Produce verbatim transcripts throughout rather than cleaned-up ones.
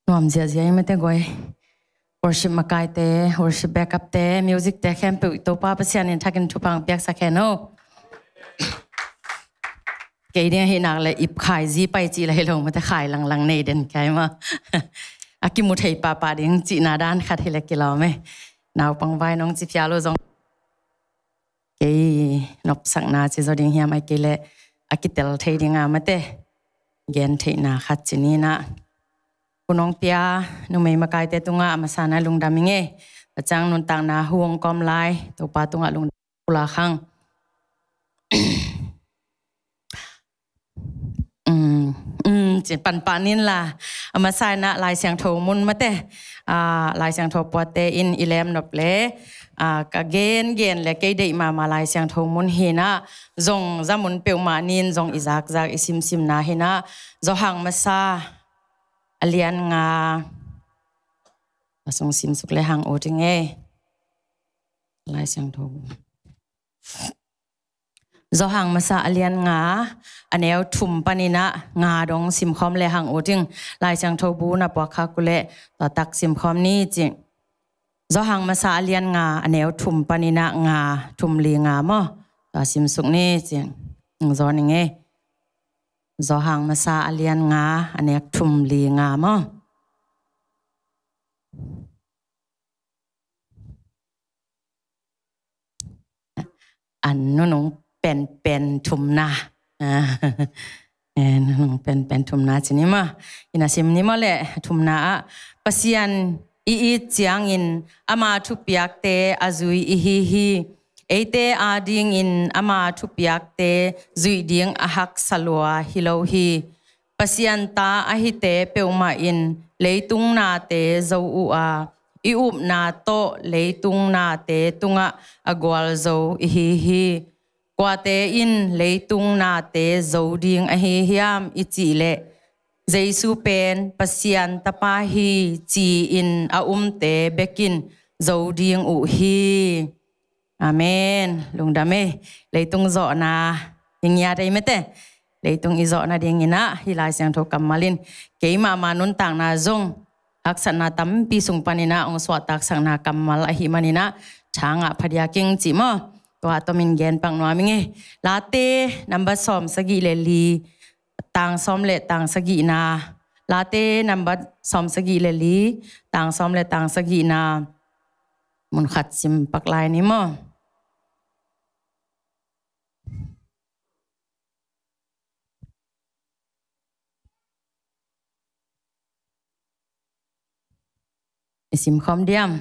Nuam ziahziah i mate guai. Worship makaite, worship backup te, music te khempeuh Topa Pasian in thakin thupha piaksak hen o. Kei ding ahi nak le ipkhai zi pai cih lai lo mate khai langlang nei den kai ma. A kimu thei pahpah ding cihna dan khat hi le kilawm e. Naupang vai nong ci phial uh zong kei nopsakna ci zaw ding hiam ai kei le a kitel thei ding a mate gen theihna khat ci ni na. Kunong pia numei makaite tungah a masana lungdam i nge. Pacang nuntakna huang kawm lai Topa tungah lungdam pula khang. Um, um, ci panpah nin la a masaina Lai Siangtho mun mate, a, Lai Siangtho puate in i lem nop le, a, ka gen gen le kei deih mahmah Lai Siangtho mun hina zong zamun peuhmah nin zong i zakzak i simsimna hina Zawhang masa a lian nga a sung simsuk le hang u ding e. Lai Siangtho Zawhang masa a lian nga a neu thum paninah nga dong simkhawm le hang u ding. Lai Siangtho bu na puak khak u le tua tak simkhawm ni ci. Zawhang masa a lian nga a neu thum paninah nga thum li nga maw? Tua simsuk ni ci. Zawhang masa a lian nga a neu thum li nga maw? A nunung penpen thumna. A nunung penpen thumna ci ni maw? Ina sim ni maw le thumna ah Pasian i it ciangin ama thupiakte a zui i hi hi. Eite adingin ama thupiakte zuih ding a haksa lua hi lo hi. Pasian ta a hite peuhmah in leitung nate zo uh a, i upna tawh leitung nate tungah a gualzo i hi hi. Kuate in leitung nate zo ding ahi hiam i cih leh Jesu pen Pasian tapa hi ci-in a umte bekin zo ding uh hi. Amen. Lungdam e. Leitung zawhna hi ngiat ei mete. Leitung i zawh nadinginah hih Lai Siangtho kammal in keimah ma nuntakna zong haksatna tampi sung paninah hong suahtaksakna kammal ahih maninah thangah phadiaking cih maw? Tua tomin genpak nuam ing e. Late nambat sawm sagih le li tang sawm le tang sagihna. Late nambat sawm sagih le li tang sawm le tang sagihna. Mun khat simpak lai ni maw? I simkhawm diam.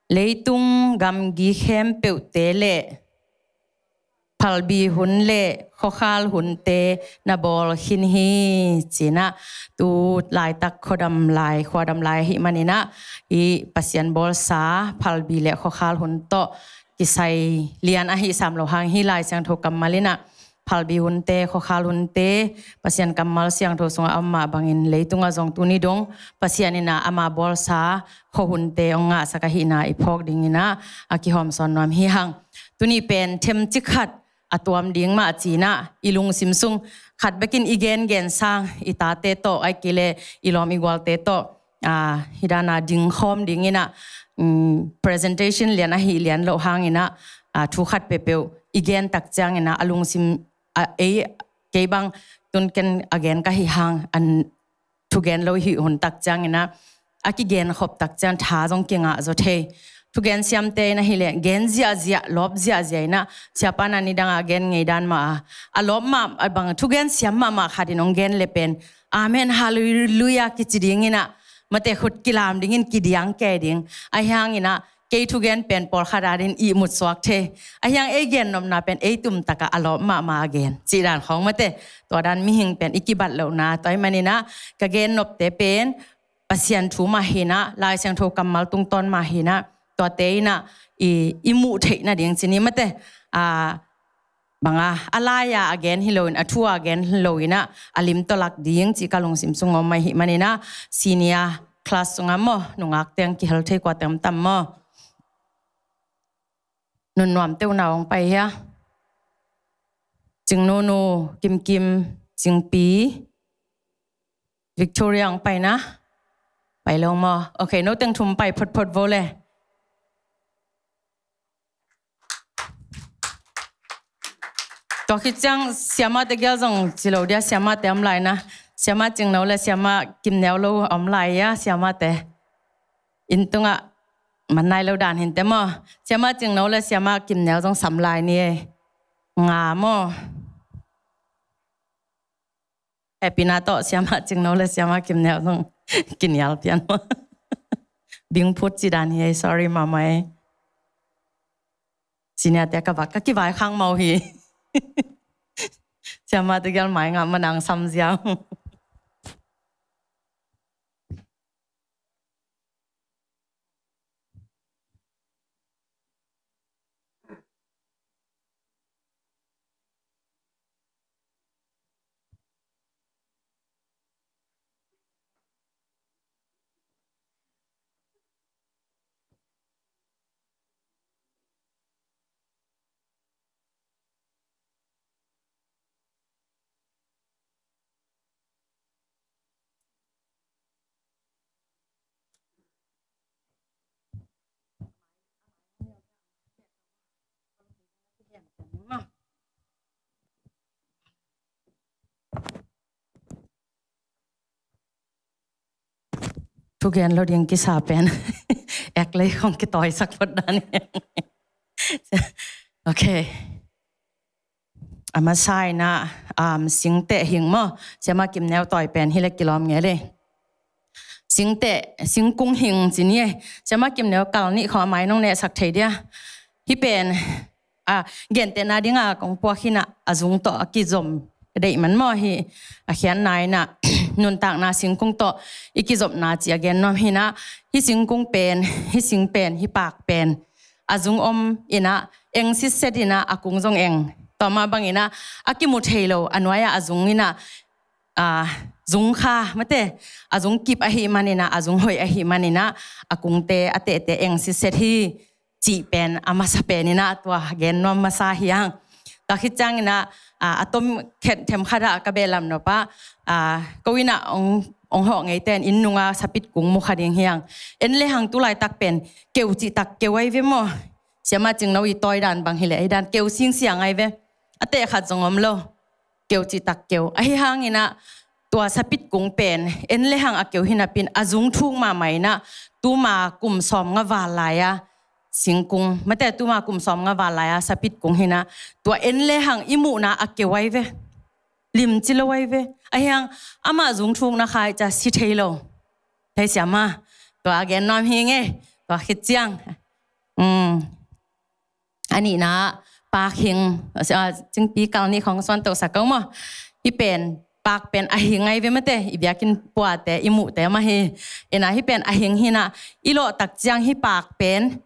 Leitung gamgi khempeuhte le phalbi hun le khuakhal hunte na bawl khin hi. Cinah tu laitak khuadam lai khuadam lai ahih maninah i Pasian bawlsa phalbi le khuakhal hun tawh kisai lian ahi sam lo hang hih Lai Siangtho kammal inah phalbi hunte khuakhal hunte Pasian kammal siangtho sungah a om mah bangin leitungah zong tuni dong Pasian inah ama bawlsa khuahunte hong ngahsak ahihna i phawk dinginah a kihawmsawn nuam hi hang. Tuni pen themcik khat a tuam ding mah cinah i lungsim sung khat bekin i gengen sang i tate tawh ai kile i lawm i gualte tawh a, hidana dingkhawm dinginah, um, presentation lian ahi lian loh hanginah a, thu khat peuhpeuh i gen tak cianginah a lungsim a, ei kei bang tun ken a gen ka hi hang an thugen lo hih hun tak cianginah a kigen khop tak ciang tha zong kingah zaw thei. Thugen siamte in ahileh gen ziahziah lawp ziahziah inah siapa na nidangah gen ngei dan mah a, a lawp mah a bang thugen siam mahmah khatin hong gen le pen amen halleluia kici dinginah mate khut kilam dingin kidiang kei ding. Ahi hanginah kei thugen pen pawlkhat adin ihmut suak thei. Ahi hang ei gen nopna pen ei tumtakah a lawp mahmah a gen cih dan khawng mate. Tua dan mihing pen i kibat lohna tua ahih maninah ka gen nopte pen Pasian thu mah hinah Lai Siangtho kammal tungtawn mah hinah tuate inah i, i muh theih nading cini mate. A, banga a lai-a a gen hi loin a thu a gen hi loinah a lim tawh lak ding cih ka lungsim sung om mai hih maninah senior class sungah maw nungak teng kihel thei kua teng tam maw? Nunnuam teuh na hong pai hia? Cingnunu, Kimkim, Cingpi, Victoria hong pai na. Pai lo maw? Ok, no teng thum pai photphot vo le. Tua khit ciang siamate gial zong ci lo dia, siamate om lai na. Siama Cingno le siama Kimneu lo om lai a, siamate. Inn tungah man nai lo dan hinte maw. Siama Cingno le siama Kimneu zong sam lai ni e. Nga maw. Happy na tawh siama Cingno le siama Kimneu zong kinial pian maw. Bingphut ci dan hi e, sorry mama e. Senior te ka va, ka kivai khang mau hi. Siamate gial mai ngah manang sam ziau. Thugen lo ding kisa pen. Ek lei khong kitawisak phot dan. Ok. A masa in ah, um, singteh hing maw. Siama Kimneu tawi pen hi le kilawm ngel e. Singteh, singkung hing ci ni e. Siama Kimneu kal nih khong a mai nong nehsak thei dia. Hih pen, a, gentehna dingah kong puak hi in ah, a zung tawh a kizom ka deih man maw hi. A khiatna in ah, nuntakna singkung tawh i kizopna ci a gen nuam hi in ah, hih singkung pen, hih sing pen, hih paak pen a zung om in ah, eng sitset in ah, a kung zong eng. Tua mah bang in ah, a kimu thei lo, a nuai-ah a zung in ah, a, zung kha, mate, a zung kip ahih man in ah, a zung hoih ahih man in ah, a kungte, a tehte eng sitset hi, cih pen, a masa pen in ah, tua gen nuam masa hi hang. Tua khit ciang in ah, a, a tom khen themkhat ah ka beh lam nop ah, a, ko in ah ong, ong hawh ngei ten inn nung ah sapit kung mu kha ding hi hang. En le hang tu laitak pen, keu cih tak keu ai ve maw. Siama Cingno i tawi dan bang hi le, ei dan keu singsiang ai ve. A teh khat zong om lo. Keu cih tak keu. Ahi hang in ah, tua sapit kung pen, en le hang a keu hi napi in, a zung thuk mahmah in ah, tuma kum sawmnga val lai a, singkung, mate tuma kum sawmnga val lai a, sapit kung hi in ah, tua en le hang i muhna a keu ai ve. Lim ci lo ai ve. Ahi hang, amah zung thukna khai ca si thei lo. Thei siama, tua a gen nuam hi nge, tua khit ciang. Um. A nihna, paak hing, a, cingpi kal nih khong suan tohsak ko maw. Hih pen, paak pen a hing ai ve mate, i biakinn puate, i muhte mah hi. In ah hih pen a hing hi in ah, i lawh tak ciang hih paak pen,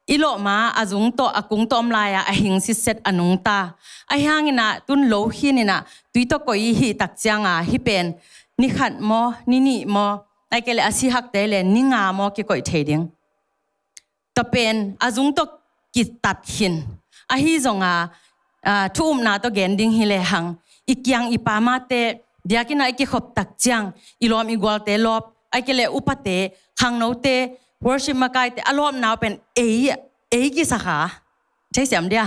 i lawh ma, a zung tawh, a kung tawh om lai-a, a hing sitset a nungta. Ahi hang in ah, tun lo khin in ah, tui tawh koih i hih tak ciang a, hih pen, ni khat maw, ni nih maw, ai kei le a si hakte le, ni nga maw kikoih thei ding. Tua pen, a zung tawh kitat khin. Ahi zong a, a, thu upna tawh gen ding hi le hang. I kiang i pamate, biakinn ah i kikhop tak ciang, i lawm i gualte lawp, ai kei le upate, khangnote, worship makaite, a lawpna uh pen ei, ei kisa kha. Thei siam dia,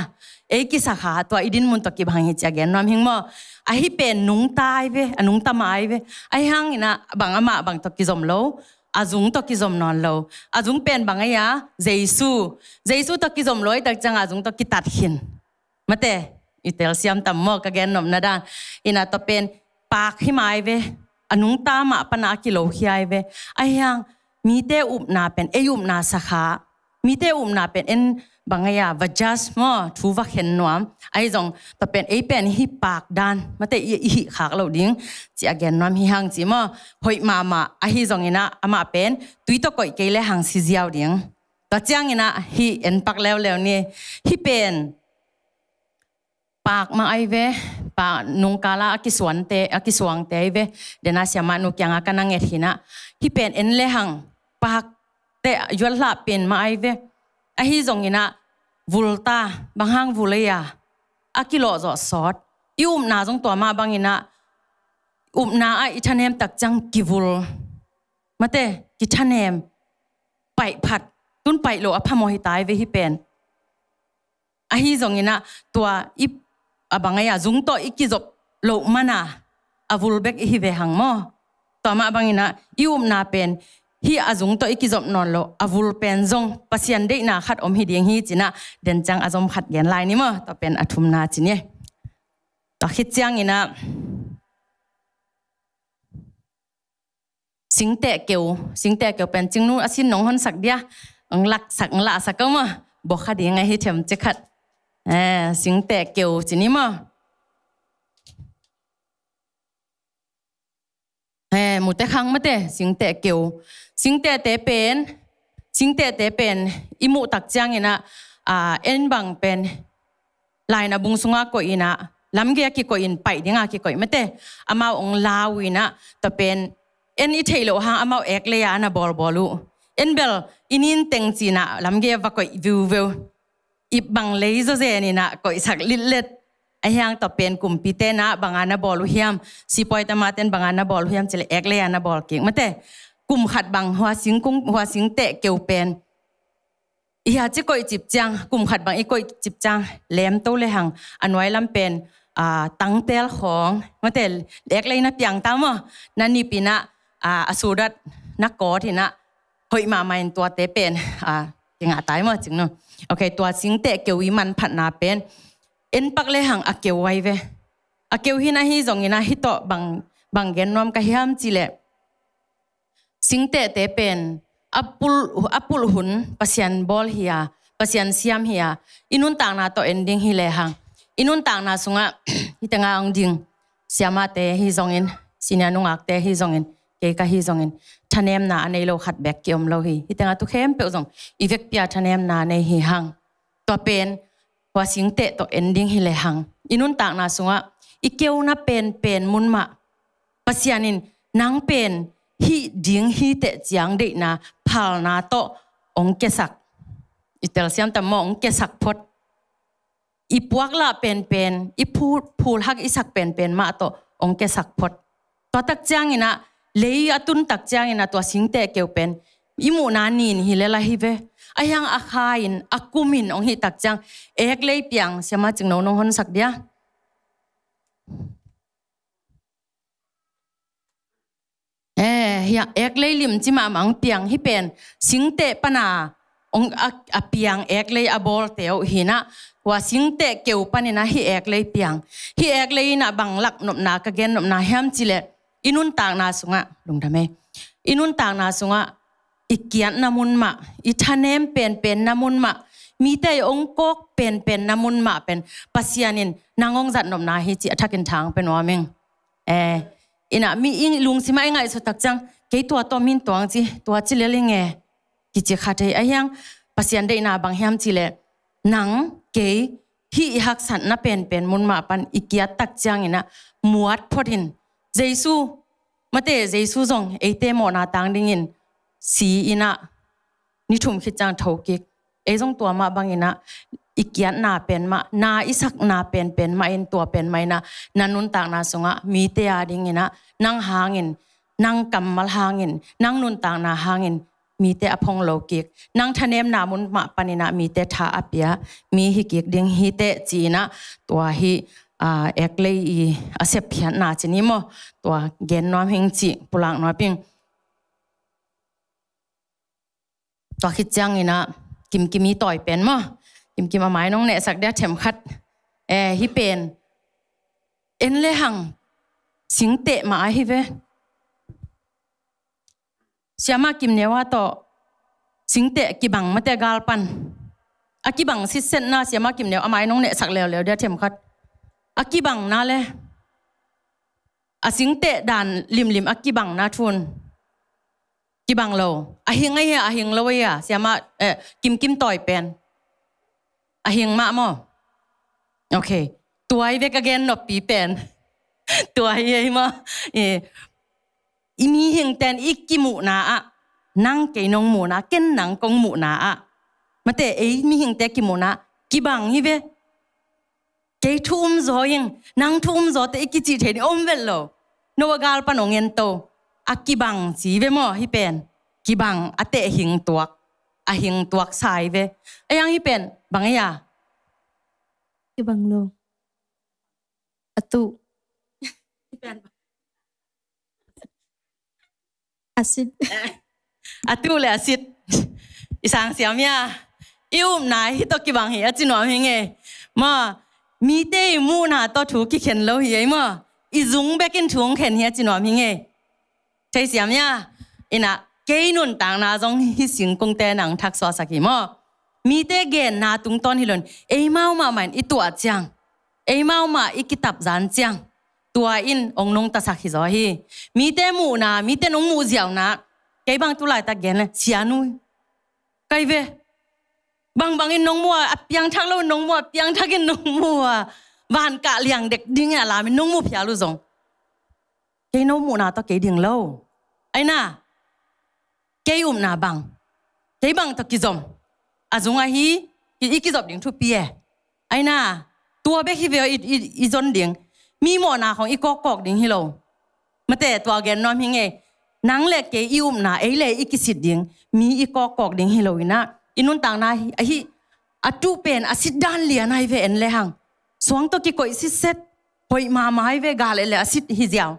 ei kisa kha, tua i din mun tawh kibang hi ci a gen nuam hing maw. Ahi pen nungta ai ve, a nungta mah ai ve. Ahi hang in ah bang amah bang tawh kizom lo, a zung tawh kizom nawn lo. A zung pen bang ai a, Jesu. Jesu tawh kizom lo ai tak ciang a zung tawh kitat khin. Mate, i tel siam tam maw ka gen nopna dan. In ah tua pen paak hi mah ai ve. A nungta mah pan a kilo hi ai ve. Ahi hang mite upna pen, ei upna sa kha. Mite upna pen en bang ai a, va judge maw, thu va khen nuam. Ahi zong, tua pen ei pen hih paak dan, mate i, i hih khak lo ding, ci a gen nuam hi hang ci maw. Hoih mahmah, ahi zong in ah, amah pen, tui tawh koih kei le hang si ziau ding. Tua ciang in ah, hih en pak leuleu ni, hih pen, paak mah ai ve, paak nungkal a a kisuante, a kisuangte ai ve, dena siamah nu kiangah ka na nget hi in ah, hih pen en le hang, paakte yual hlah pen mah ai ve, ahi zong in ah, vulta, bang hang vul ei a, a kilawh zawh sawt, i upna zong tua mah bang in ah, upna ah i thanem tak ciang kivul. Mate, kithanem, paih phat, tun paih lo a phamawh hi tai ve hih pen. Ahi zongin ah tua i, a bang ai a zung tawh i kizop loh man a, a vul bek i hi ve hang maw. Tua mah bangin ah i upna pen hih a zung tawh i kizop nawn lo, a vul pen zong Pasian deihna khat om hi ding hi ci-in ah den ciang a zom khat gen lai ni maw. Tua pen a thumna ci ni. Tua khit ciangin ah singteh keu, singteh keu pen Cingnu a sin nong honsak dia, ong laksak, ong lahsak ko maw. Bok kha ding ahi thiam ci khat. Eh, singteh keu ci ni maw. Eh, mute khang mate, singteh keu. Singtehte pen, singtehte pen i muh tak ciangin ah, ah, en bang pen Laina bung sungah koih in ah, lamgei a kikoih in, paih dingah kikoih mate. Amau ong lau in ah, tua pen en i theih loh hang amau ek lei a na bawlbawl uh. En bel i nin teng ci-in ah lamgei a va koih viuveu. Ip bang lei zawzen in ah koihsak litlet. Ahi hang tua pen kumpite na bang a na bawl uh hiam, sipuai tamaten bang a na bawl uh hiam ci leh ek lei a na bawl kik mate. Kum khat bang hua singkung, hua singteh keu pen i hia ci koih cip ciang, kum khat bang i koih cip ciang, lemto le hang, a nuai lam pen, ah, tangtel khawng mate, ek lei na piang ta maw, na nip in ah, ah, a sudat na kawt in ah, hoih mahmah in tuate pen, ah, kingah tai maw Cingnu. Ok, tua singteh keu i manphatna pen en pak le hang a keu ai ve. A keu hi na hi zongin ah hih tawh bang, bang gen nuam ka hiam ci leh, singtehte pen a pul, a pul hun Pasian bawl hi a, Pasian siam hi a, i nuntakna tawh en ding hi le hang, i nuntakna sungah hih tengah ong ding siamahte hi zongin, senior nungakte hi zongin, kei ka hi zongin, thanemna a nei lo khat bek kiom lo hi. Hih tengah tu khempeuh zong i vekpi a thanemna nei hi hang. Tua pen hua singteh tawh en ding hi le hang, i nuntakna sungah i keuna penpen mun mah Pasian in nang pen hih ding hi teh ciang deihna phalna tawh ong kiasak. I telsiam tam maw, ong kiasak phot. I puaklah penpen, i phu-, phulhak i sak penpen mah tawh ong kiasak phot. Tua tak ciangin ah, lei a tun tak ciangin ah tua singteh keu pen i muhna nin hi le la hi ve. Ahi hang a kha in, a kum in ong hih tak ciang, ek lei piang, siamah Cingnu nong honsak dia. Eh, hia, ek lei lim ci mahmah ong piang, hih pen singteh pan a ong a, a piang, ek lei a bawlte uh hi in ah, hua singteh keu panin ah hih ek lei piang. Hih ek lei in ah bang lak nopna ka gen nopna hiam ci leh, i nuntakna sungah, lungdam ei, i nuntakna sungah i kiatna mun mah, i thanem penpenna mun mah, mite i ong kawk penpenna mun mah pen Pasian in nang ong zat nopna hi ci a thakin thang pe nuam ing. Eh, in ah mi i lungsim ah i ngaihsut tak ciang, kei tua tawh min tuang ci, tua ci lel ing e, kici kha thei. Ahi hang Pasian deihna bang hiam ci leh, nang kei hih i haksatna penpen mun mah pan i kiat tak ciangin ah muat phot in, Jesu, mate, Jesu zong eite mawhna tang dingin si in ah ni thum khit ciang tho kik. Ei zong tua mah bangin ah i kiatna pen mah, na i sakna penpen mah in, tua pen mah in ah na nuntakna sungah mite a dingin ah nang hangin, nang kammal hangin, nang nuntakna hangin mite a phong lo kik. Nang thanemna mun mah panin ah mite tha a pia mi hi kik ding hi teh ci-in ah, tua hih, ah, ek lei i a sep phiatna ci ni maw, tua gen nuam hing ci pulak nuam ing. Tua khit ciangin ah kimkim i tawi pen maw, kimkim a mai nong nehsak dia themkhat. Eh, hih pen en le hang singteh mah ahi ve. Siamah Kim Neu a tawh singteh kibang mate gal pan. A kibang sitsetna Siamah Kim Neu a mai nong nehsak leuleu dia themkhat. A kibangna le a singteh dan limlim a kibangna thu un. Kibang lo. A hing ahi a, a hing lo ahi a, Siamah, eh, kimkim tawi pen. A hing mah maw. Ok. Tua hi ve ka gen noppi pen. Tua hi ei maw. Eh, i mihingte'n i kimuhna ah, nang kei nong muhna, ken nang kong muhna ah, mate, ei mihingte kimuhna kibang hi ve. Kei thu um zaw ing, nang thu um zaw teh i kicih thei ding om vet lo. No a gal pan ong en to. a kibang ci ve maw, hih pen. Kibang a teh hing tuak. A hing tuak sa hi ve. A yang hih pen, bang ei a? Kibang lo. A tuh. A sit. A tuh le a sit. I sang siam ia. I upna hih tawh kibang hi a ci nuam hi ngei. Maw, mite i muhna tawh thu kikhen lo hi ei maw. I zung bekin thu hong khen hi a ci nuam hi ngei. Thei siam ia. Ina, kei nuntakna zong hih singkungte nang thaksuahsak hi maw. Mite genna tungtawn hi lo in. Eimau mahmah in i tuah ciang. Eimau mah i kitapzan ciang. Tua in hong nungtasak hi zaw hi. Mite muhna, mite nong muh ziauna. Kei bang tu laitak gen le, sianu. Kai ve. Bangbang in nong muh a, a piangthak lo in nong muh a, piangthak in nong muh a. Van kah liang dek ding in a lam in nong muh phial uh zong. Kei no muhna tawh kei ding lo. Aina. Kei upna bang. Kei bang tawh kizom. A zung ahi, i, i kizop ding thupi e. Aina, tua bek hi ve i, i, i zon ding. Mi mawhna khong i kawkkawk ding hi lo. Mate, tua gen nuam hi ngei. Nang le kei i upna, ei le i kisit ding. Mi i kawkkawk ding hi lo ina. I nuntakna hi, ahi, a tuh pen, a sit dan lian ahi ve en le hang. Suang tawh kikoih sitset, hoih mahmah ahi ve gal e le a sit hi ziau.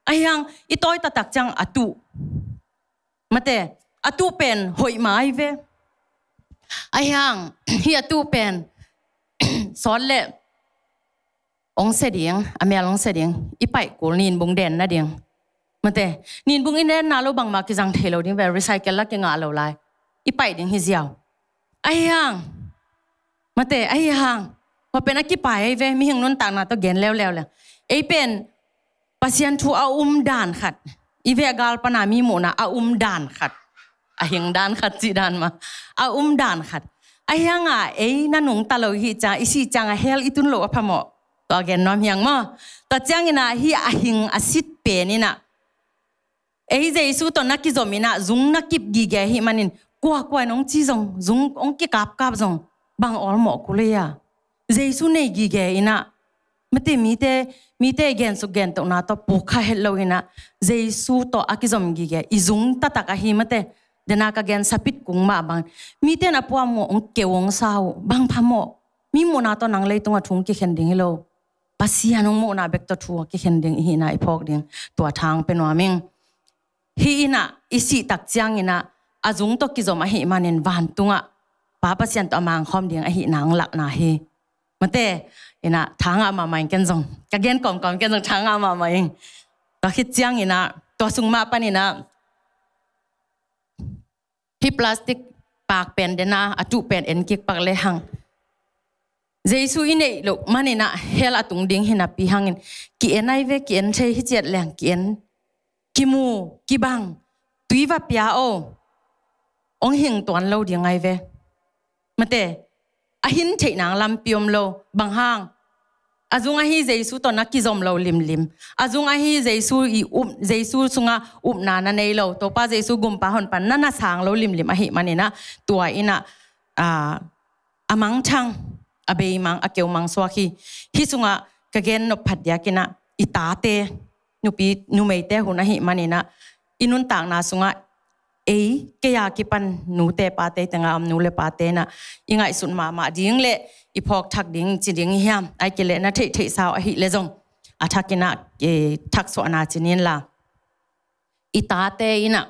Ahi hang, i tawi taktak ciang a tuh. Mate, a tuh pen hoih mah ahi ve. Ahi hang, hi a tuh pen sawt le ong se ding, a mel ong se ding, i paih kul ninbung den na ding. Mate, ninbung i den na lo bangmah kizang thei lo ding ve, recycle la kingah lo lai. I paih ding hi ziau. Ahi hang, mate, ahi hang, hua pen a kipai ahi ve, mihing nuntakna tawh gen leuleu le. Ei pen, Pasian thu a um dan khat. I veh gal pana mi muhna a um dan khat. A hing dan khat cih dan mah. A um dan khat. Ahi hanga ei na nungta lo i hih ciang, i sih cianga hell i tun loh a phamawh. Tua gen nuam hi hang maw. Tua ciangina hih a hing a sit pen ina. Ei Jesu tawh na kizom ina zung na kip gige ahih manin. Kuakua in ong ci zong, zung ong kikapkap zong. Bang awlmawh kul ei a. Jesu nei gige ina. Mate mite, mite gensuk gentohna tawh puk kha het lo ina, Jesu tawh a kizom gige, i zung taktak ahi mate, dena ka gen sapit kung mah bang. Mite na puam maw ong keu ong sau, bang phamawh. Mi muhna tawh nang leitungah thu ong kikhen ding hi lo. Pasian ong muhna bek tawh thu a kikhen ding i hihna i phawk ding, tua thang pe nuam ing. Hih ina, i sih tak ciangina, a zung tawh kizom ahih manin vantungah, Pa Pasian tawh a mangkhawm ding ahihna ong lakna hi. Mate, ina, thangah mahmah ing ken zong. Ka gen kawmkawm ken zong thangah mahmah ing. Tua khit ciangina, tua sung mah panina, hih plastic pak pen dena, a tuh pen en kik pak le hang. Jesu i neih loh manina hell a tung ding hi napi hangin. Ki-en ai ve, ki-en thei hi ciat leng, ki-en. Kimu, kibang, tui va pia o. Ong hing tuan lo ding ai ve. Mate, a hin theih nang lampi om lo, bang hang. A zung ahi Jesu tawh na kizom lo limlim. A zung ahi Jesu i um, Jesu sunga upna na nei lo. Topa Jesu gumpa honpa na na sang lo limlim ahih manina. Tua ina, a, a mangthang, a beimang, a keumang suak hi. Hih sunga ka gen nop phat diakina, i tate, nupi, numeite hun ahih manina. I nuntakna sunga, ei, kei a kipan nute pate, tenga om nu le pate na, i ngaihsut mahmah ding le, i phawk thak ding, ci ding hiam, ai kei le na theihtheih sau ahih le zong, a thakina, e, thaksuahna ci nin la. I tate ina,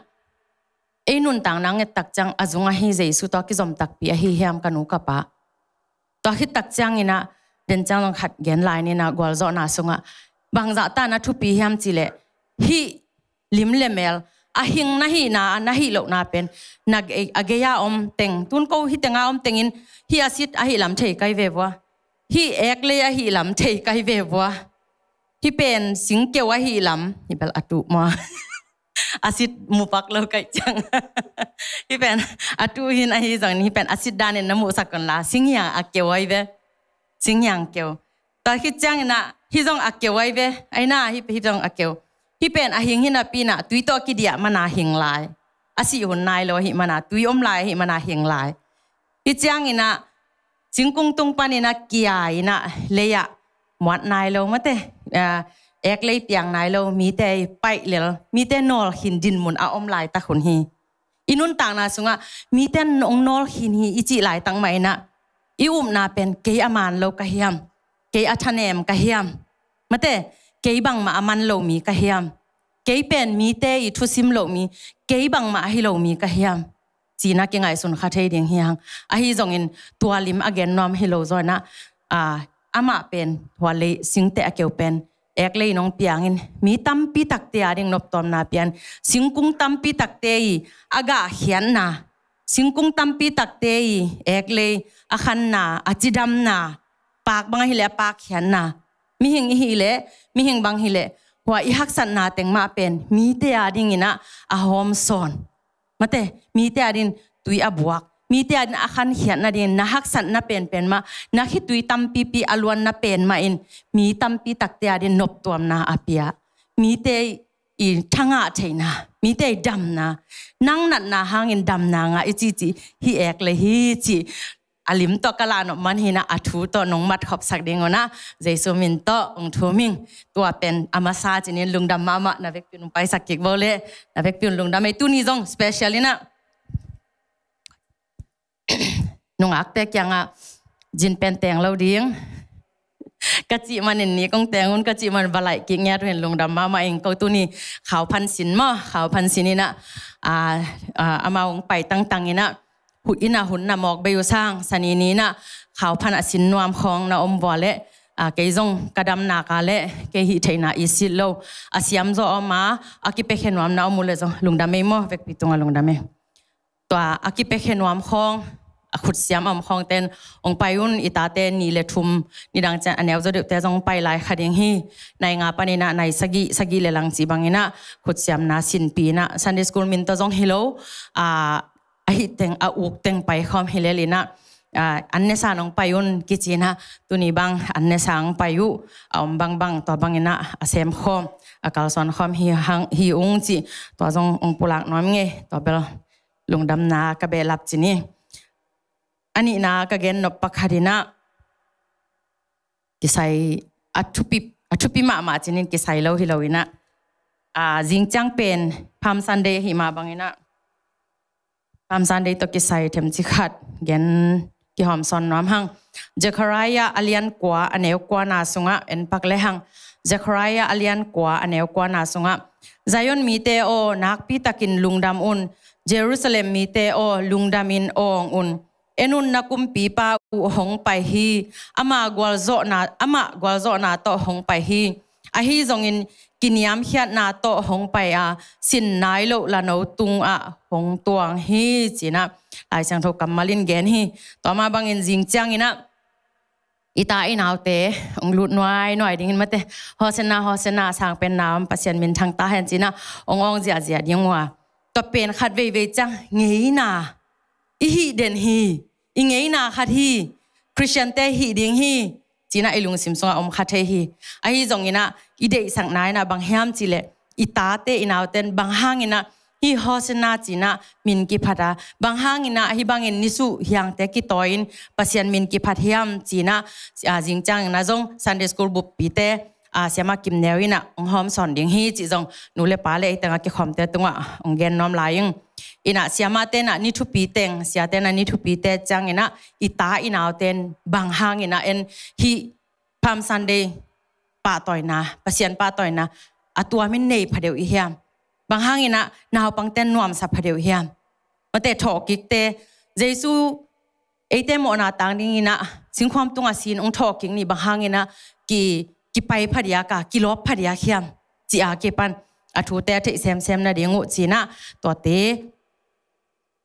ei nuntakna nget tak ciang a zung ahi Jesu tawh kizom takpi ahi hiam ka nu ka pa. Tua khit tak ciangina, den ciang zong khat gen lai nina gualzawhna sunga. Bangzah ta na thupi hiam ci le, hih lim le mel, a hing na hihna, na hih lohna pen, na ge-, a gei-a om teng, tun ko hih tenga om tengin, hih a sit ahih lam thei kai ve vua. Hih ek lei ahih lam thei kai ve vua. Hih pen singkeu ahih lam, hih bel a tuh mua. A sit mupak lo kai ciang. Hih pen a tuh hin ahi zongin, hih pen a sit danin na muhsak kon la, singhiang a keu ai ve. Singhiang keu. Tua khit ciangina, hih zong a keu ai ve. Aina, hih, hih zong a keu. Hih pen a hing hi napina, tui tawh kidiah mana hing lai. A sih hun nai lo ahih mana, tui om lai ahih mana hing lai. Hih ciangina, singkung tung panina kia ina, lei-ah, muat nai lo mate. Ah, eklei piang nai lo, mite i paih lel, mite nawlkhin dinmun a om laitak hun hi. I nuntakna sungah mite nong nawlkhin hi i cih laitak mah inah i upna pen kei a man lo ka hiam, kei a thanem ka hiam, mate, kei bangmah a man lo mi ka hiam, kei pen mite i thusim lo mi, kei bangmah a hi lo mi ka hiam, cina kingaihsun kha thei ding hi hang. Ahi zongin tua lim a gen nuam hi lo zaw inah, a, amah pen tua lei singte a keu pen eklei nong piangin mi tampi takte a ding noptuamna pian, singkung tampi takte i a gahkhiatna, singkung tampi takte i eklei a khanna, a cidamna, paak bang ahileh a paakkhiatna, mihing i hileh, mihing bang hileh, hua i haksatna teng mah pen mite a dinginah a hawmsawn, mate, mite a din tui a buak, mite a din a khankhiat nadingin na haksatna penpen mah, na khitui tampipi a luanna pen mah in mi tampi takte a din noptuamna a pia, mite i thangah theihna, mite i damna, nang natna hangin damna ngah i cici hi eklei hi cih a lim tawh ka lah nop man hinah a thu tawh nong mat khopsak ding unah Jesu min tawh ong thum ing. Tua pen a masa cinin lungdam mahmah, na vekpi un paisak kik bo le, na vekpi un lungdam ei. Tuni zong special inah nungakte kiangah zin pen teng lo ding ka cih manin ni kong teng un ka cih man va laih kik ngiat uh hin lungdam mahmah ing. Ko tuni Khau Phan Sin maw, Khau Phan Sin inah, a, a, amau ong pai tangtang inah, hut inah hun na mawk bei uh sang, sani ni inah Khau Phan a sin nuam khawng na om vua le, a, kei zong ka damnak a le kei hih theihna i sit lo a siam zaw om a, a kipiakhia nuam na om uh le zong lungdam ei maw, vekpi tungah lungdam ei. Tua a kipiakhia nuam khawng, a khutsiam a om khawngte in ong pai un. I tate nih le thum, nidang ciang a neu zaw deuhte zong pai lai kha ding hi. Nai nga paninah nai sagih, sagih le lang cih banginah khutsiamna sinpi inah Sunday school min tawh zong hi lo, a, a hih teng, a uk teng pai khawm hi lel inah, a, an nesa nong pai un kici inah, tuni bang an nesa ong pai uh, a om bangbang tua banginah a sem khawm, a kalsuan khawm hi hang, hi ung cih tua zong ong pulak nuam ngei, tua bel lungdamna ka behlap cin hi. A nihna ka gen nop pakhat inah kisai, a thupi, a thupi mahmah cinin kisai lo hi lo inah, a, zingciang pen Palm Sunday ahi mah banginah Palm Sunday tawh kisai themci khat gen kihawmsawn nuam hang. Zechariah a lian kua a neu kuana sungah en pak le hang. Zechariah a lian kua a neu kuana sungah, Zion mite aw, nakpitakin lungdam un. Jerusalem mite aw, lungdamin awng un. En un, na kumpipa uh hong pai hi. Amah gualzawhna, amah gualzawhna tawh hong pai hi. Ahi zongin kiniamkhiatna tawh hong pai a, sin nai loh lano tungah hong tuang hi, cinah Lai Siangtho kammal in gen hi. Tua mah bangin zingcianginah i ta i naute ong lut nuainuai dingin mate, Hosanna, Hosanna, sangpenna om Pasian min thang ta hen cinah ong awng ziahziah ding uh a, tua pen khat veivei ciang ngeina i hih den hi, i ngeina khat hi, Khristiante hih ding hi, cinah i lungsim sungah om kha thei hi. Ahi zonginah i deihsakna inah bang hiam cihleh, i tate i naute in bang hanginah hih Hosanna cinah min kiphat a, bang hanginah hih bangin nisuh hiangte kitawi-in Pasian min kiphat hiam cinah, a, zingcianginah zong Sunday school buppite, a, siama Kim Neu inah ong hawmsawn ding hi cih zong nu le pa le ei tengah kikhawmte tungah ong gen nuam lai ing. Inah siamate inah ni thupi teng, siate inah ni thupite cianginah i ta i naute in bang hanginah en hih Palm Sunday pahtawina, Pasian pahtawina a tuamin nei phadeuh i hiam? Bang hanginah naupangte in nuamsa phadeuh i hiam? Mate, thawhkikte, Jesu eite mawhna tang dinginah singkhuam tungah sin ong thawhkik nih bang hanginah ki, kipai phadiak a, kilawp phadiak hiam? Ci a kipan a thute a theih semsem nading uh cinah tuate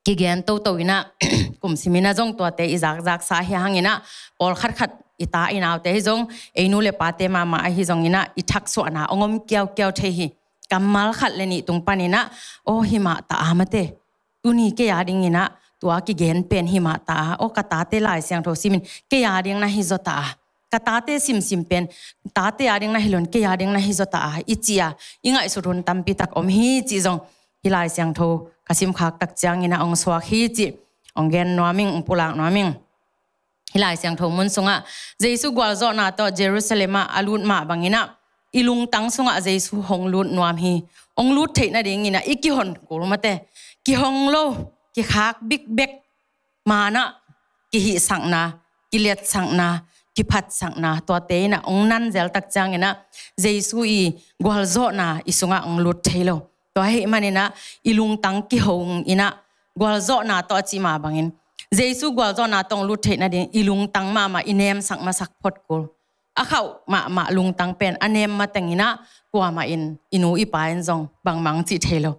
kigen toto inah kumsiminah zong tuate i zakzaksa hi hanginah pawlkhatkhat i ta i naute hi zong ei nu le pate mahmah ahi zonginah i thaksuahna ong om kiaukiau thei hi. Kammal khat le nih tung paninah, aw, himah ta a mate, tuni kei a dinginah tua kigen pen himah ta a, aw, ka tate Lai Siangtho simin kei a ding na hi zaw ta a, ka tate simsim pen tate a ding na hi loin kei a ding na hi zaw ta a, i ci a i ngaihsut hun tampi tak om hi cih zong hih Lai Siangtho ka simkhak tak cianginah ong suak hi cih ong gen nuam ing, ong pulak nuam ing. Hih Lai Siangtho mun sungah Jesu gualzawhna tawh Jerusalem ah a lut mah banginah i lungtang sungah Jesu hong lut nuam hi. Hong lut theih nadingin ah i kihon kul mate, kihong lo, kikhak bikbek, manah kihihsakna, kiliatsakna, kiphatsakna, tuate in ah hong nan zel tak ciangin ah Jesu i gualzawhna i sungah hong lut thei lo. Tua ahih manin ah i lungtang kihong in ah gualzawhna tawh a cih mah bangin Jesu gualzawhna tawh hong lut theih nading i lungtang mahmah i nemsak masak phot kul. A khauh mahmah lungtang pen a nem mateng in ah kuamah in i nu i pa in zong bangmah hong cih thei lo.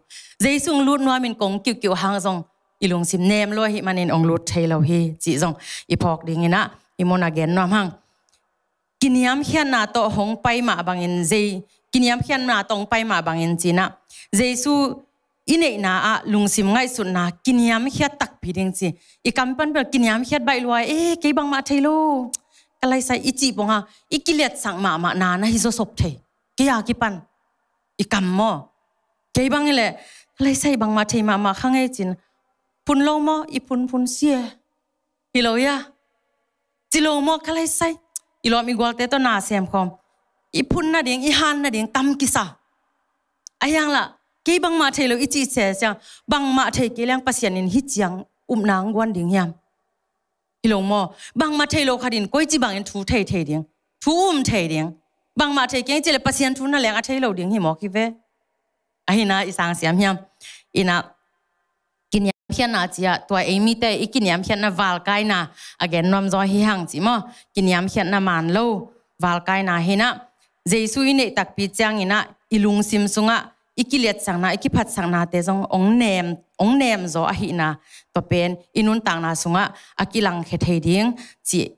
Jesu hong lut nuamin kong kiuhkiuh hang zong i lungsim nem lua ahih manin hong lut thei lo hi cih zong i phawk dingin ah i mun a gen nuam hang. Kiniamkhiatna tawh hong pai mah bangin Jei, kiniamkhiatna tawh hong pai mah bangin ci-in ah Jesu i neihna ah lungsim ngaihsutna kiniamkhiat takpi ding ci. I kam pan bel kiniamkhiat baih lua, eh, kei bangmah thei lo, ka laisai i cih pong hang i kiliatsak mahmah na na hi zaw sop thei. Kei a kipan i kam maw, kei bang i leh ka laisai bangmah thei mahmah kha ngei cin. Phun lo maw, i phunphun sia hi lo hia? Ci lo maw, ka laisai i lawm i gualte tawh na sem khawm, i phun nading, i han nading tam kisa. A hiang lah kei bangmah thei lo i cih sia ciang, bangmah thei kei leng Pasian in hih ciang upna hong guan ding hiam? Hi lo maw? Bangmah thei lo khat in koici bangin thu thei thei ding, thu um thei ding. Bangmah thei keng ci leh Pasian thu na leng a thei lo ding hi mawk hi ve. Ahi na i sang siam hiam? Ina kiniamkhiatna ci-ah tua ei mite i kiniamkhiatna valkaina a gen nuam zaw hi hang ci maw? Kiniamkhiatna man lo valkaina hi na. Jesu i neih takpi ciangin ah i lungsim sungah i kiliatsakna, i kiphatsaknate zong hong nem, hong nem zaw ahihna tua pen i nuntakna sungah a kilangkhia thei ding cih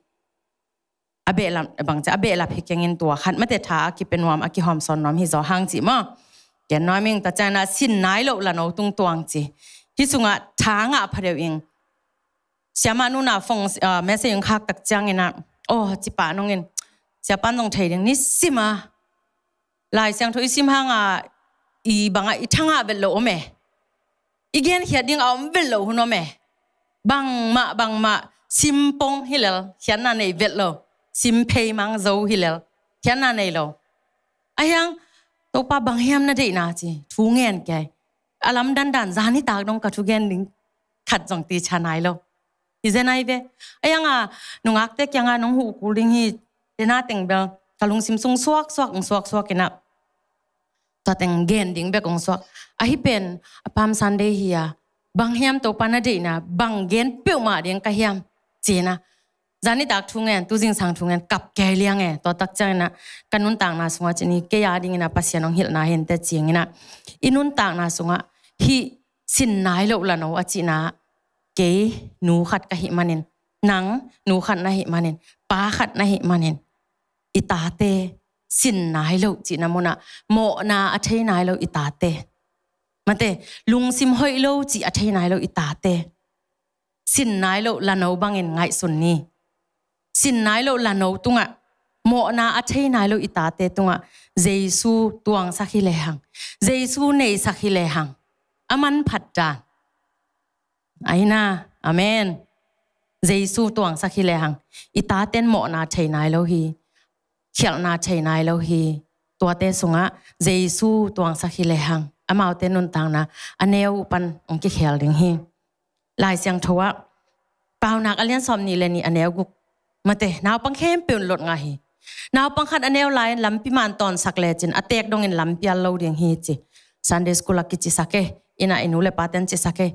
a behlap, bang ci a behlap hi kengin tua khat mate tha a kipia nuam, a kihawmsawn nuam hi zaw hang cih maw? Gen nuam ing. Tua ciangin ah sin nai loh lano tung tuang ci. Hih sungah tha ngah pha deuh ing. Siamah nunah phone, ah, message hong khak tak ciangin ah, aw, ci pah nungin, siapa in zong thei ding, nisim a Lai Siangtho i sim hang a, i bangah i tha ngah vet loh om e. I genkhiat ding a om vet loh hun om e. Bangmah bangmah sim pong hi lel, khiatna nei vet lo. Sim pheimang zo hi lel, khiatna nei lo. A hiang, Topa, bang hiam na deihna ci, thu ngen kei. A lamdang dan zan nitak dong ka thugen ding khat zong tisa nai lo. Hi zen ai ve. A hiang a, nungakte kiangah nong huh kul ding hi, tena teng bel ka lungsim sung suaksuak, hong suaksuak in ah, tua teng gen ding bek hong suak. Ahi pen a Palm Sunday hi a, bang hiam Topa na deihna, bang gen peuhmah ding ka hiam, ci-in ah, zan nitak thu ngen, tu zingsang thu ngen, kap kei liang e. Tua tak ciangin ah ka nuntakna sungah cin hi, kei a dingin ah Pasian hong hilhna hi inteh ci-in ah, i nuntakna sungah hih sin nai loh lano a cihna, kei nu khat ka hih manin, nang nu khat na hih manin, pa khat na hih manin, i tate sin nai loh cihna munah, mawhna a thei nai lo i tate, mate, lungsim hoih lo cih a thei nai lo i tate sin nai loh lano bangin ngaihsun ni. Sin nai loh lano tungah, mawhna a thei nai lo i tate tungah Jesu tuangsak hi lehang, Jesu neisak hi lehang, a manphat dan. Ahi na, amen. Jesu tuangsak hi lehang, i taten mawhna thei nai lo hi, khialhna thei nai lo hi. Tuate sungah Jesu tuangsak hi lehang, amaute nuntakna a neu pan hong kikhel ding hi. Lai Siangtho ah, Paunak a lian sawm nih le nih a neu guk, mate, naupang khempeuh in lot ngah hi. Naupang khat a neu lai-in lampi man tawnsak lecin a teek dongin lam pial lo ding hi ci. Sunday school ah kicisak e, inn ah i nu le paten cisak e.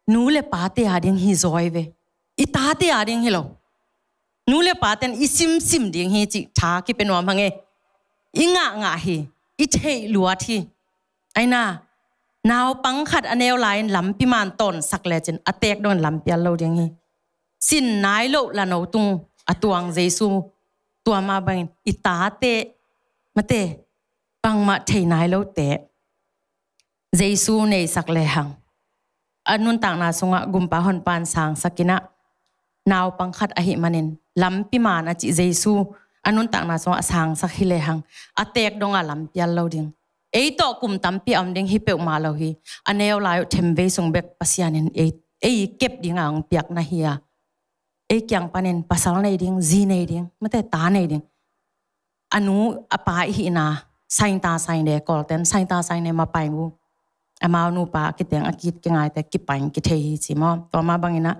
Nu le pate a ding hi zaw ve. I tate a ding hi lo. Nu le paten i simsim ding hi cih tha kipia nuam hang e. I ngahngah hi, i theih luat hi. Ahi na, naupang khat a neu lai-in lampi man tawnsak lecin a teek dongin lam pial lo ding hi. Sin nai loh lano tung a tuang Jesu, tua mah bangin i tate, mate, bangmah thei nai lote Jesu neisak lehang, a nuntakna sungah gumpa honpa in sangsak in ah, naupang khat ahih manin lampi man a cih Jesu a nuntakna sungah a sangsak hi lehang, a teek dongah lam pial lo ding. Ei tawh kum tampi a om ding hi peuhmah lo hi. A neu lai uh themvei sung bek Pasian in ei, ei kep dingah hong piak na hi a, ei kiang panin pasal nei ding, zi nei ding, mate, ta nei ding, a nu a pa i hihna Sainta saine, Kawlten sainta saine mapai mu. Amau nupa a kiteng a kit kingaite kipai kithei hi ci maw. Tua mah bangin ah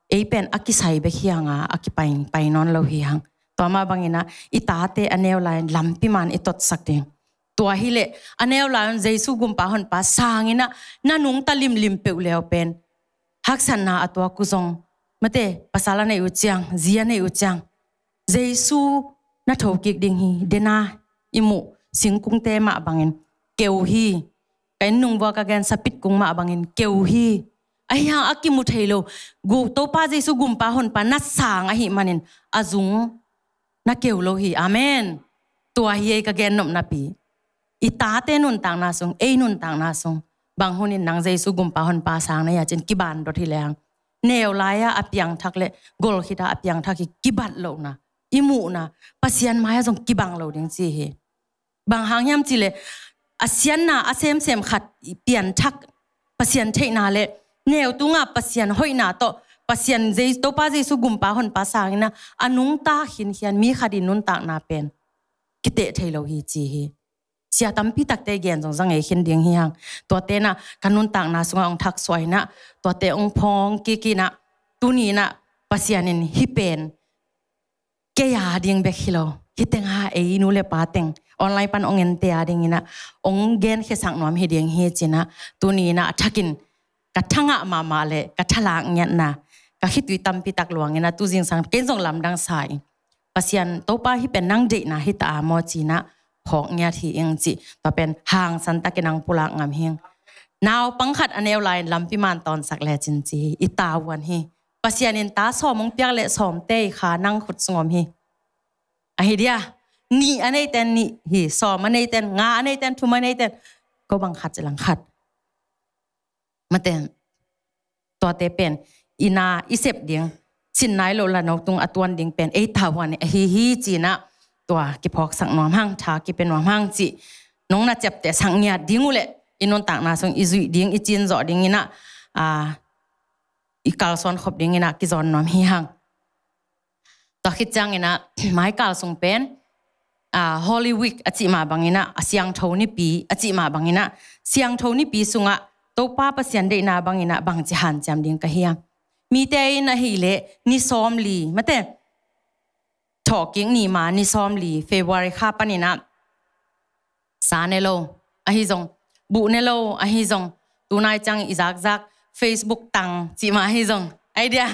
ei pen a kisai bek hi hang a, a kipai pai nawn lo hi hang. Tua mah bangin ah i tate a neu lai-in lampi man i totsak ding. Tua hileh a neu lai-un Jesu gumpa honpa sangin ah na nungta limlim peuh leu pen haksatna a tuak uh zong, mate, pasal a neih uh ciang, zi a neih uh ciang, Jesu na thokik ding hi. Dena i muh singkungte mah bangin keu hi. Ka inn nung vua ka gen sapit kung mah bangin keu hi. Ahi hang a kimu thei lo, gu, Topa Jesu gumpa honpa na sang ahih manin a zung na keu lo hi. Amen. Tua hi ei ka gen nopnapi. I tate nuntakna sung, ei nuntakna sung, bang hunin nang Jesu gumpa honpa sang na hia cin kiban dot hi lehang, neu lai-a a piangthak le gol khit a a piangthak hi kibat lohna, i muhna, Pasian mai-ah zong kibang lo ding ci hi. Bang hang hiam cihleh a siatna a semsem khat i pianthak Pasian theihna le neu tunga Pasian hoihna tawh, Pasian Jesu, Topa Jesu gumpa honpa sangin ah a nungta khinkhian mi khat i nuntakna pen kiteh thei lo hi ci hi. Sia tampi takte gen zong za ngei khin ding hi hang. Tuate na ka nuntakna sungah hong thaksuah in ah, tuate hong phawng kik in ah, tuni in ah Pasian in hih pen kei a ding bek hi lo, hih teng a ei nu le pa teng, online pan hong ente a dingin ah hong genkhia sak nuam hi ding hi ci-in ah, tuni in ah a thakin ka thangah mahmah le ka thalak ngiatna, ka khitui tampi tak luangin ah tu zingsang ken zong lamdang sa ing. Pasian Topa, hih pen nang deihna hi ta a maw ci-in ah phawk ngiat hi ing cih, tua pen hangsan takin hong pulak ngam hi ing. Naupang khat a neu lai-in lampi man tawnsak lecin ci hi, i tavuan hi. Pasian in ta sawm hong piak leh sawmte i kha nang khut sung om hi. Ahi dia, nih a neite in nih hi, sawm a neite in, nga a neite in, thum a neite in, ko bang khat ci lang khat. Mate, tuate pen i na i sep ding, sin nai lo la no tung a tuan ding pen ei tavuan ahi hi ci-in ah, tua kiphawksak nuam hang, tha kipia nuam hang cih nong na ciaptehsak ngiat ding uh leh i nuntakna sung i zuih ding, i cin zawh dingin ah, a, i kalsuan khop dingin ah kizawn nuam hi hang. Tua khit ciangin ah, maikal sung pen, a, Holy Week a cih mah bangin ah, a siangtho nipi a cih mah bangin ah, siangtho nipi sungah Topa Pasian deihna bangin ah bangci hanciam ding ka hiam? Mite in ahih leh ni sawmli, mate, thawhkik ni ma ni sawmli, February kha panin ah, sa ne lo ahi zong, buh ne lo ahi zong, tunai ciang i zakzak Facebook tang cih mah ahi zong, ahi dia,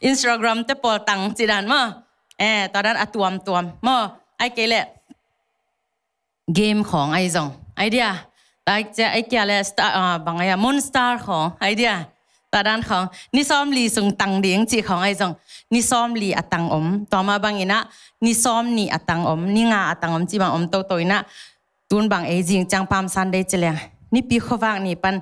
Instagram te pawl tang cih dan maw? Eh, tua dan a tuamtuam maw? Ahih kei leh game khawng ahi zong, ahi dia, ahih kei leh star, ah, bang ahi a, Monster khawng, ahi dia, tua dan khawng, ni sawmli sung tang ding cih khawng ahi zong, ni sawmli a tang om, tua mah bangin ah ni sawmnih a tang om, ni nga a tang om cih bang om toto in ah, tun bang ei zing ciang Palm Sunday ci leng, nipi khuavak ni pan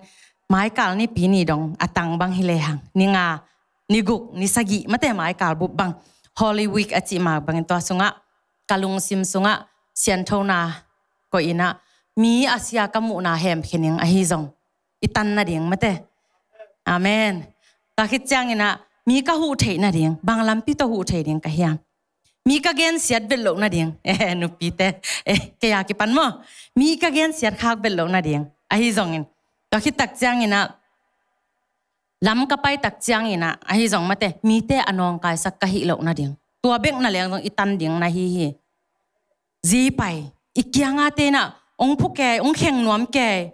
maikal nipi ni dong a tang bang hi lehang, ni nga, ni guk, ni sagih, mate, maikal bup bang, Holy Week a cih mah bangin tua sungah, ka lungsim sungah sianthona koih in ah, mi a sia ka muhna hemkhe ning ahi zong, i tan nading, mate. Amen. Tua khit ciangin ah mi ka huh theih nading, bang lampi tawh huh thei ding ka hiam? Mi ka gensiat vet loh nading, eh, nupite, eh, kei a kipan maw, mi ka gensiat khak vet loh nading ahi zongin, tua khit tak ciangin ah, lam ka pai tak ciangin ah ahi zong, mate, mite a nawngkaisak ka hih loh nading, tua bek na leng zong i tan ding na hi hi. Zi pai, i kiangah te in ah hong phu kei, hong kheng nuam kei.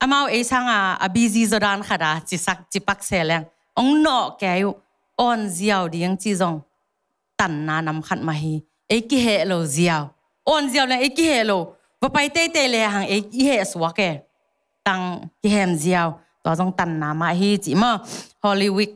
Amau ei sanga a busy zaw dan khat a, cisak, cipak se leng, hong nawh kei uh, awn ziau ding cih zong tanna nam khat mah hi. Ei kiheh lo ziau, awn ziau leng ei kiheh lo, va pai teitei lehang ei i heh suak e. Tang kihem ziau, tua zong tanna mah hi cih maw? Holy Week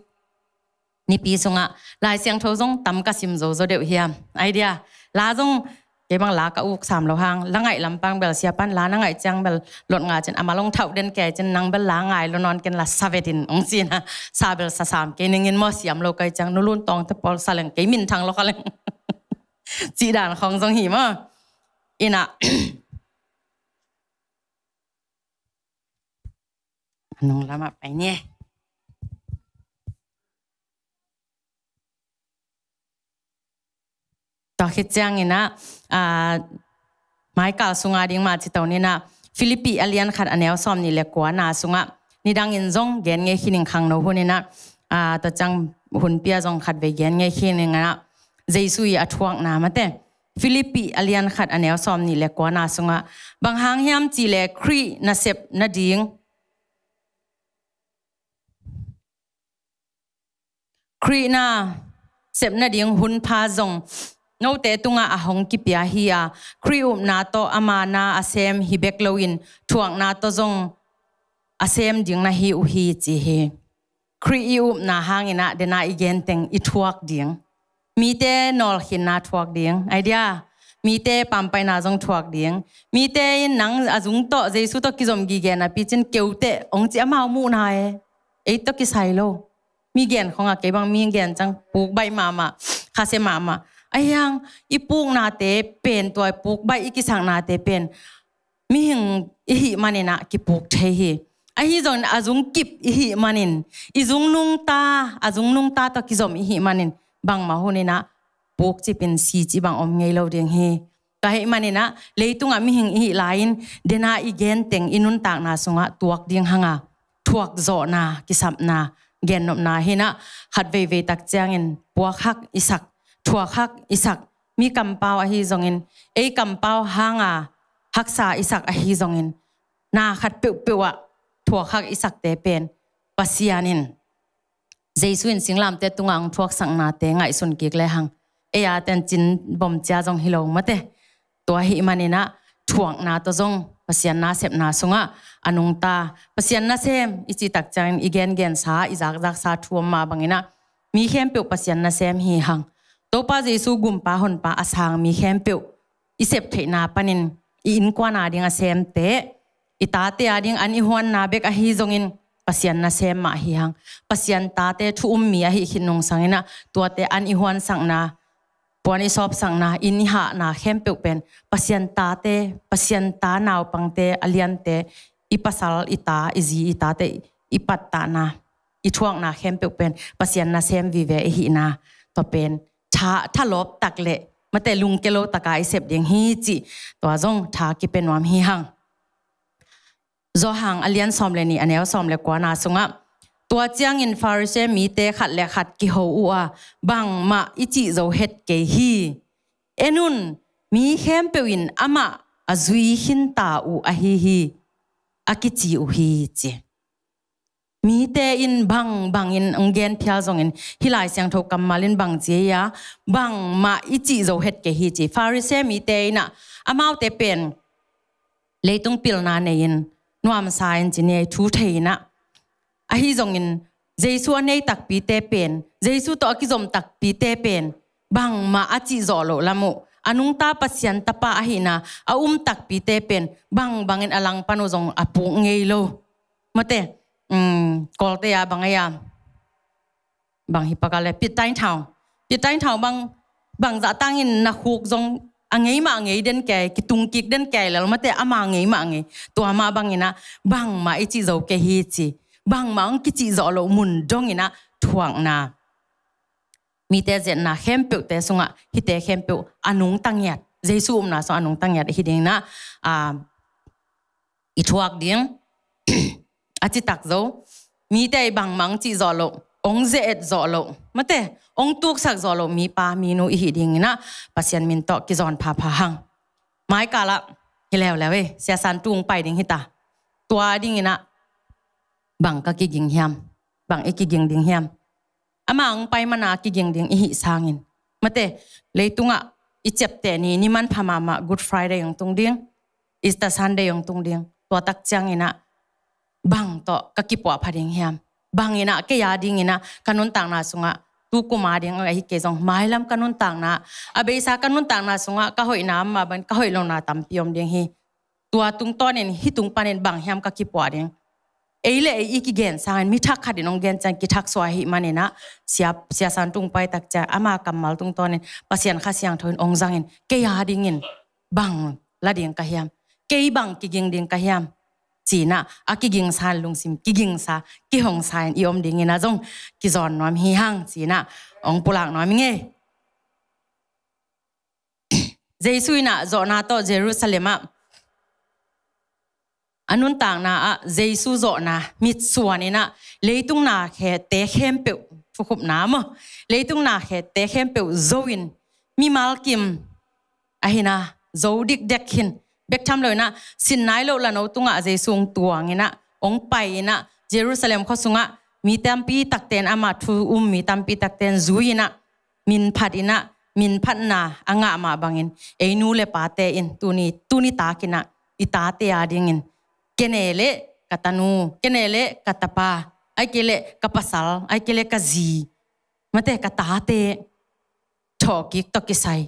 nipi sungah Lai Siangtho zong tam ka sim zo zaw deuh hiam? Ahi dia, la zong, kei bang la ka uk sam lo hang, la ngaih lampang bel sia pan la na ngaih ciang bel lot nga cin, a malong thauh den kei cin, nang bel la ngai lo nawn ken la sa vet in, hong ci-in ah, sa bel sa sam kei ning in maw, siam lo ka hih ciang Nu Lun Tawng te pawl sa leng kei minthang lo kha leng, cih dan khawng zong hi maw? In ah, a nung lamah pai ni. Tua khit ciangin ah, ah, Maikal sunga ding mah cito ninah, Philippi a lian khat a neu sawm nih le kuana sungah, nidangin zong gen ngei khin ing khangno huninah, a, tua ciang hunpia zong khatvei gen ngei khin inah, Jesu i a thuakna mate. Philippi a lian khat a neu sawm nih le kuana sungah, bang hang hiam cih leh Khrih nasep nading, Khrih nasep nading hun pha zong note tungah a hong kipia hi a, Khrih upna tawh ama na a sem hi bek loin thuakna tawh zong a sem ding na hi uh hi ci hi. Khrih i upna hanginah dena i genteng i thuak ding. Mite nawlkhinna thuak ding. Ai dia, mite pampaina zong thuak ding. Mite in nang a zung tawh, Jesu tawh kizom gige napi cin keute ong ci amau muhna e. Ei tawh kisai lo. Mi gen khong a kei bang mi gen ciang puk baih mahmah, khasia mahmah. Ahiang i puknate pen tua puk baih i kisaknate pen mihing i hih maninah kipuk thei hi. Ahi zongin a zung kip i hih manin, i zung nungta, a zung nungta tawh kizom i hih manin, bangmah huninah pukcipin sici bang om ngei lo ding hi. Tua hih maninah leitungah mihing i hih lai-in dena i genteng i nuntakna sungah tuak ding hanga, thuakzawhna, kisapna, gennopna hinah khat veivei tak ciangin puakhak i sak, thuakhak i sak, mi kampau ahi zongin, ei kampau hanga haksa i sak ahi zongin, na khat peuhpeuh ah thuakhak i sakte pen Pasian in Jesu in singlamte tunga hong thuaksaknate ngaihsun kik lehang, ei a ten cin bom cia zong hi lo mate. Tua hih maninah thuakna tawh zong Pasian nasepna sungah a nungta, Pasian nasem i cih tak ciangin i gengensa, i zakzaksa thu om mah banginah mi khempeuh Pasian nasem hi hang. Topa Jesu gumpa honpa a sang mi khempeuh i septheihna panin i innkuan a ding a semte, i tate a ding an i huanna bek ahi zongin Pasian nasem mah hi hang. Pasian tate thu um mi ahi khit nung sanginah tuate an i huansakna, puan i sawpsakna, inn i hahna khempeuh pen Pasian tate, Pasian ta naupangte, a liante, i pasal, i ta, i zi, i tate i pattahna, i thuakna khempeuh pen Pasian nasem vive i hihna, tua pen tha, thalawp tak le mate lungke lo taka i sep ding hi cih, tua zong tha kipia nuam hi hang. Johan a lian sawm le nih a neu sawm le kuana sungah, tua ciangin Pharisee mite khat le khat kiho uh a, bangmah i cih zo het kei hi. En un, mi khempeuh in amah a zui khinta uh ahi hi, a kici uh hi ci. Mite in bangbangin ong gen phial zongin, hih Lai Siangtho kammal in bang ci a, bangmah i cih zo het kei hi ci. Pharisee mite inah amaute pen leitung pilna nei-in nuamsa in ci ni ei, thu thei inah. Ahi zongin Jesu a nei takpite pen, Jesu tawh a kizom takpite pen bangmah a cih zawh loh lam uh, a nungta Pasian tapa ahihna a um takpite pen bangbangin a langpan uh zong a puk ngei lo. Mate, um, Kawlte a bang ei a, bang hi pakale, pitain thau. Pitain thau bang, bang zahtangin na khuk zong a ngei mah a ngei den kei, kitung kik den kei lel mate, ama ngei mah a ngei. Tua mah banginah bangmah i cih zo kei hi ci. Bangmah ong kicih zawh loh mun donginah thuakna. Mite zetna khempeuhte sungah hihte khempeuh a nungta ngiat, Jesu upna sungah a nungta ngiat hi dinginah, a, i thuak ding. A citak zo, mite i bangmah ong cih zawh loh, ong ze-et zawh loh mate, ong tuksak zawh loh mipa minu i hih dinginah Pasian min tawh kizawn phapha hang. Maikalah hi leuleu ei, Sia San Tu ong pai ding hita. Tua dinginah bang ka kiging hiam? Bang i kiging ding hiam? Ama ong pai mana kiging ding i hih sangin, mate, leitungah i ciapteh ni, ni manpha mahmah Good Friday ong tung ding, Easter Sunday ong tung ding. Tua tak cianginah bang tawh ka kipuahpha ding hiam? Banginah kei a dinginah ka nuntakna sungah, tu kum a ding ahi kei zong, mailam ka nuntakna, a beisa ka nuntakna sungah ka hoihna mah bang, ka hoih lona tampi om ding hi. Tua tungtawnin hih tung panin bang hiam ka kipuah ding? Ei le ei i kigen sangin mi thak khatin ong gen ciang kithak suah ahih maninah, Sia, Sia San Tu ong pai tak ciang ama kammal tungtawnin Pasian Kha Siangtho in ong zangin, kei a dingin bang la ding ka hiam? Kei bang kiging ding ka hiam? Cinah a kigingsa in lungsim kigingsa, kihongsa in i om dinginah zong kizawn nuam hi hang cinah ong pulak nuam ing ei. Jesu in ah zawhna tawh Jerusalem ah a nuntakna ah Jesu zawhna mitsuan in ah leitung na khete khempeuh thukhupna maw, leitung na khete khempeuh zo in mimal kim ahi na zo dikdek hin bek tham lo in ah sin nai loh lano tungah Jesu hong tuang in ah hong pai in ah Jerusalem khua sungah mi tampi takte in ama thu um mi tampi takte in zui in ah min phat in ah min phatna a ngah mah bangin ei nu le pate in tuni, tuni tak in ah i tate a dingin kene le ka tanu, kene le ka tapa, ai kei le ka pasal, ai kei le ka zi, mate ka tate thawhkik tawh kisai,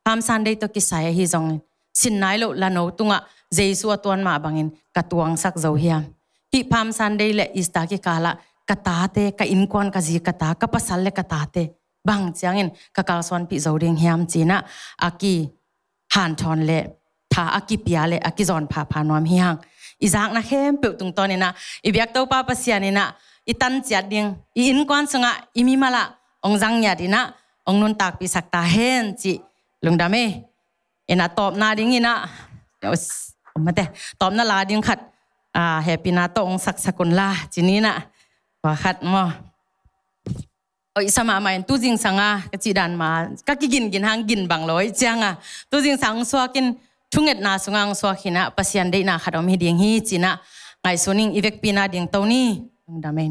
Palm Sunday tawh kisai ahi zongin sin nai loh lano tungah Jesu a tuan mah bangin ka tuangsak zo hiam? Hih Palm Sunday le Easter kikalah ka tate, ka innkuan, ka zi, ka ta, ka pasal le ka tate bang ciangin ka kalsuanpih zo ding hiam ci in ah a kihanthawn le tha a kipia le a kizawn phapha nuam hi hang. I zakna khempeuh tungtawn in ah i biak Topa Pasian in ah i tan ciat ding, i innkuan sungah i mimal ah hong zang ngiat in ah hong nuntakpihsak ta hen cih lungdam ei. In ah tawpna ding in ah, mate, tawpna la ding khat hehpihna tawh hong saksak un la ci ni in ah, pakhat maw. Hoih sa mahmah in, tu zingsang a ka cih dan mah ka kigingin hang gin bang lo hoih ciang a, tu zingsang hong suak in, thungetna sungah hong suak hi in ah Pasian deihna khat om hi ding hi ci in ah ngaihsun ing. I vekpi na ding to ni. Lungdam ei.